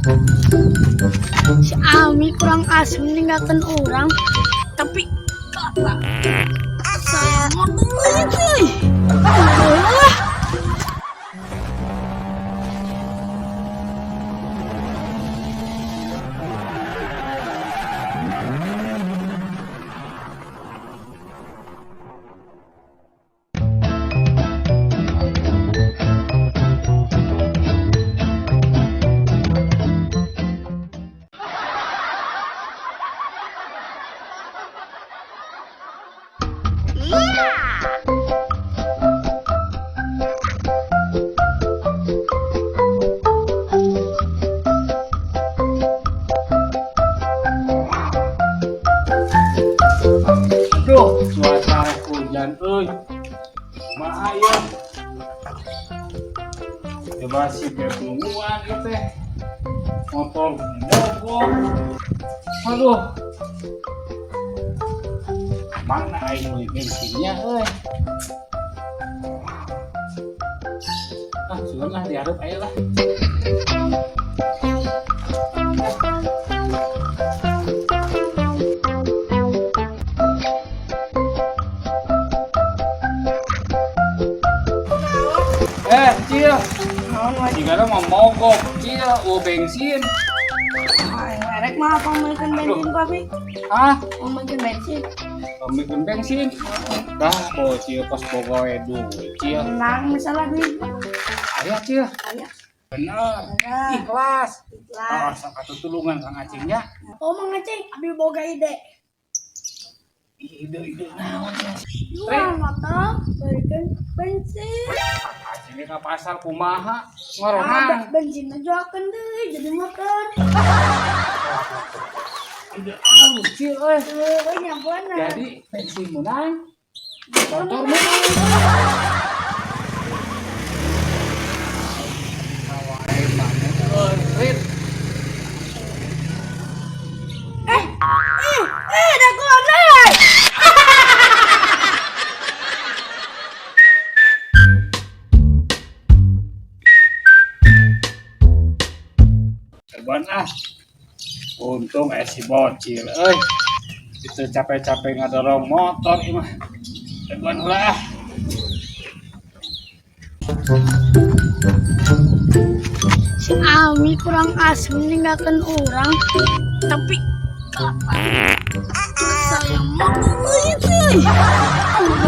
Si Ami kurang asem ninggalkan orang, tapi kata saya mau duit euy. Ah. Aduh, cuaca hujan euy. Kumaha ieu? Coba si beb nungguan ieu teh. Motor mogok. Aduh. Mana aing meuli bensinnya euy? Ah, sugan lah dihareup aya lah. Eh, Cil. Jika mau mogok, Cil, eueuh bensin. Erek mah apa meulikeun bensin ku abi? Hah? Mau meulikeun bensin. Pamikeun bensin. Dah, bocil pas boga we duit, Cil. Tenang masalah duit. Aya, Cil. Aya. Bener. Bener. Ikhlas. Ikhlas. Oh, sok tulungan Kang Acengnya. Oh, Mang Aceng, abi boga ide. Ide-ide naon ya? Jual motor, belikan bensin. Acengnya ka pasar kumaha? Ah, Ngoronang. bensinnya jualkeun deui jadi motor. Ide alus, Cil euy. Heueuh nyampeun. Jadi bensin menang, motor menang. Kawae maneh euy, Rit. Eh, eh, eh, dah keluar deui. Serban ah. Untung si bocil euy. Itu capek-capek ngadorong motor ieu mah. Serban heula ah. Si Ami kurang asem ninggalkan orang, tapi kata saya mau duit euy.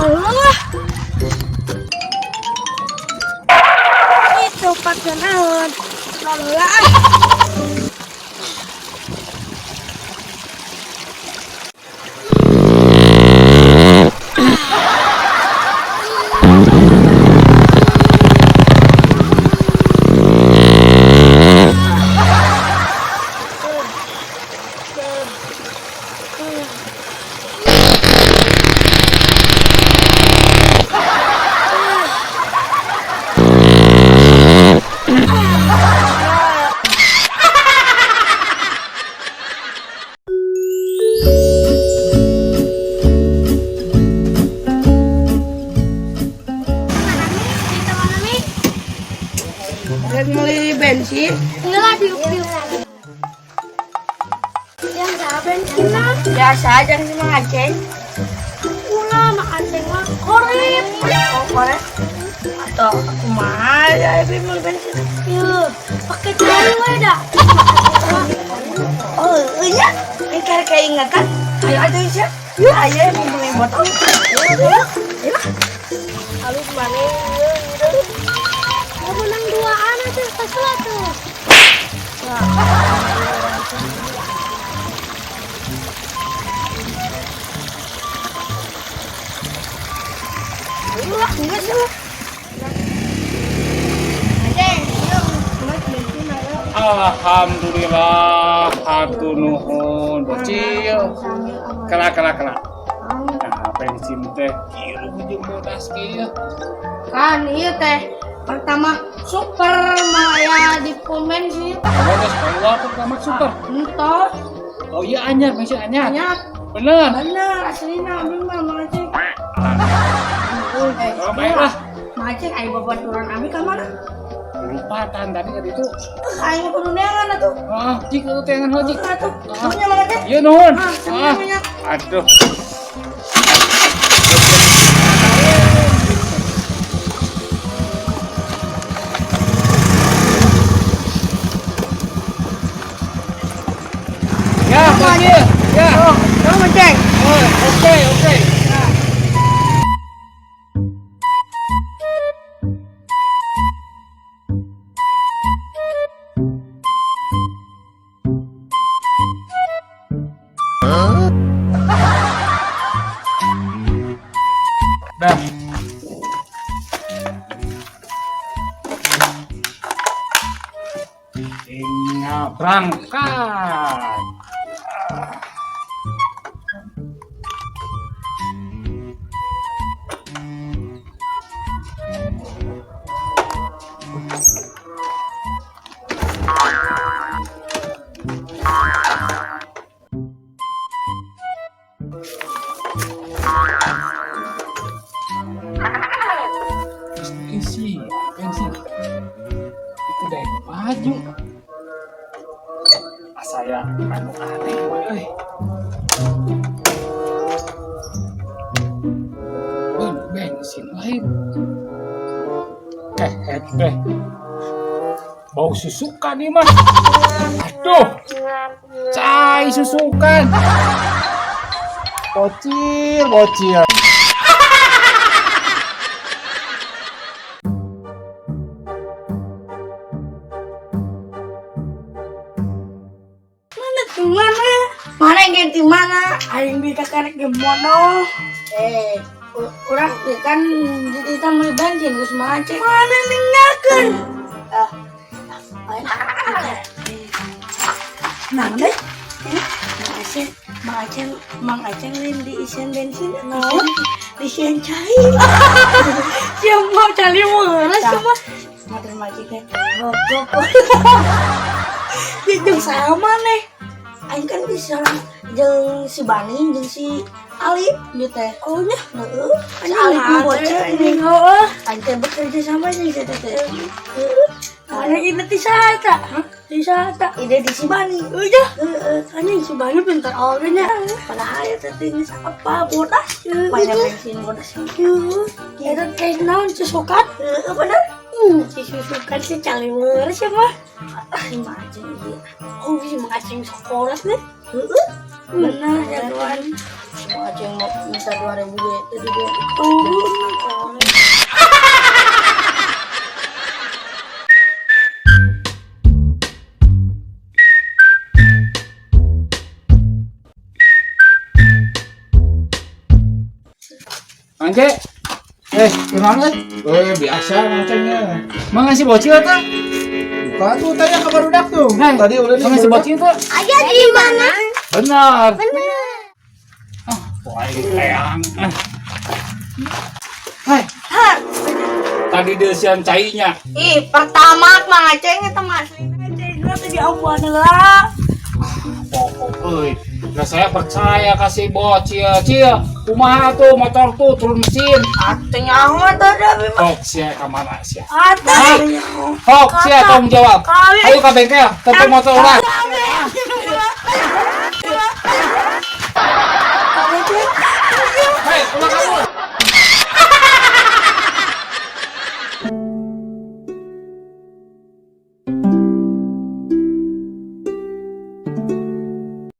Allah. Itu pakai naon? Lalu ah. Rek beli bensin. Enggak lah, diuk diuk. Yang salah bensin lah. Biasa aja sih Mang Aceng. Ulah Mang Aceng mah korek. Oh, korek. Atau aku mah ya beli bensin. Iya, pakai cai we dah. Oh, iya. Ini kayak keingetan. Ayo aja Isya. Yuk, ayo mau beli botol. Ayo, ayo. Halus mana? Mau menang duaan aja, tas lah tuh. Ayo lah, enggak sih lah. Alhamdulillah, hatur nuhun bocil. Kela kela kela. Nah, bensin teh kieu jeung bodas kieu. Kan iya teh pertama super mah di pom bensin. Bodas keluar pertama super. Entos. Oh iya anyar bensin anyar. Anyar. Bener. Bener aslinya abi mah Mang Aceng. Oh, baiklah. Mang Aceng aya babaturan abi ka mana? Lupatan tadi kan itu. Aing kudu neangan atuh. Ah, cik lu teangan heuh cik. Atuh, punya Mang Aceng. Iya nuhun. Ah, Ah, punya. aduh. Ya, bocil. Ya. Oh, Mang Aceng. Oh, oke, oke. Dah. Tinggal berangkat. Isi bensin. Itu deh maju. Saya anu aneh we euy. Ben bensin lain. Eh teh. Bau susukan nih mah. Aduh. Cai susukan. Bocil, bocil. Mana tuh mana? Mana yang ganti mana? Aing bisa karek ge modal. Eh, urang kan kita mau bensin geus Mang Aceng. Mana ninggalkeun? Ah. Nah, deh. Mang Aceng, Mang Aceng, Mang Aceng lain diisian bensin, naon? Diisian cai. Siapa mau cari murah cuma. Motor Mang Aceng teh. Goblok. Jeung sama nih. Aing kan bisa jeung si Bani jeung si Alip gitu teh. Oh nya, heeh. Si Alip mah bocah ini. Heeh. Aing teh bekerja sama jeung si teh. Heeh. Mana ini ti saha eta? Ti saha eta? Ide di si Bani. Euy heeh. Anjing si Bani pintar oge nya. Padahal eta teh geus apa bodas. Banyak bensin bodas. Heeh. Eta teh naon susukan? Heeh, bener. Si susukan si caliweureus ya mah. Ah, si Mang Aceng ieu. Oh, si Mang Aceng sekolah nih. Heeh. Bener jagoan. Si Mang Aceng mau minta 2000 ge tadi dia. Oh. Angke. Eh, kunaon euy? Eh, biasa macamnya. Mang si bocil teh? Buka tuh tanya ke barudak tuh. Nah, tadi udah Mang si bocil teh? Aya di mana? Benar. Ah, poe teang. Ah. Hai, tadi deusian cainya. Ih, pertama Mang Aceng eta mah aslina Aceng teh diampuan heula. Pokok euy. Lah saya percaya kasih bocil. Cil, kumaha tuh motor tuh turun mesin. Atuh nyaho teh da abi mah. Hok sia ka mana sia? Atuh. Hok sia tanggung jawab. Kali. Ayo ka bengkel, tentu motor urang.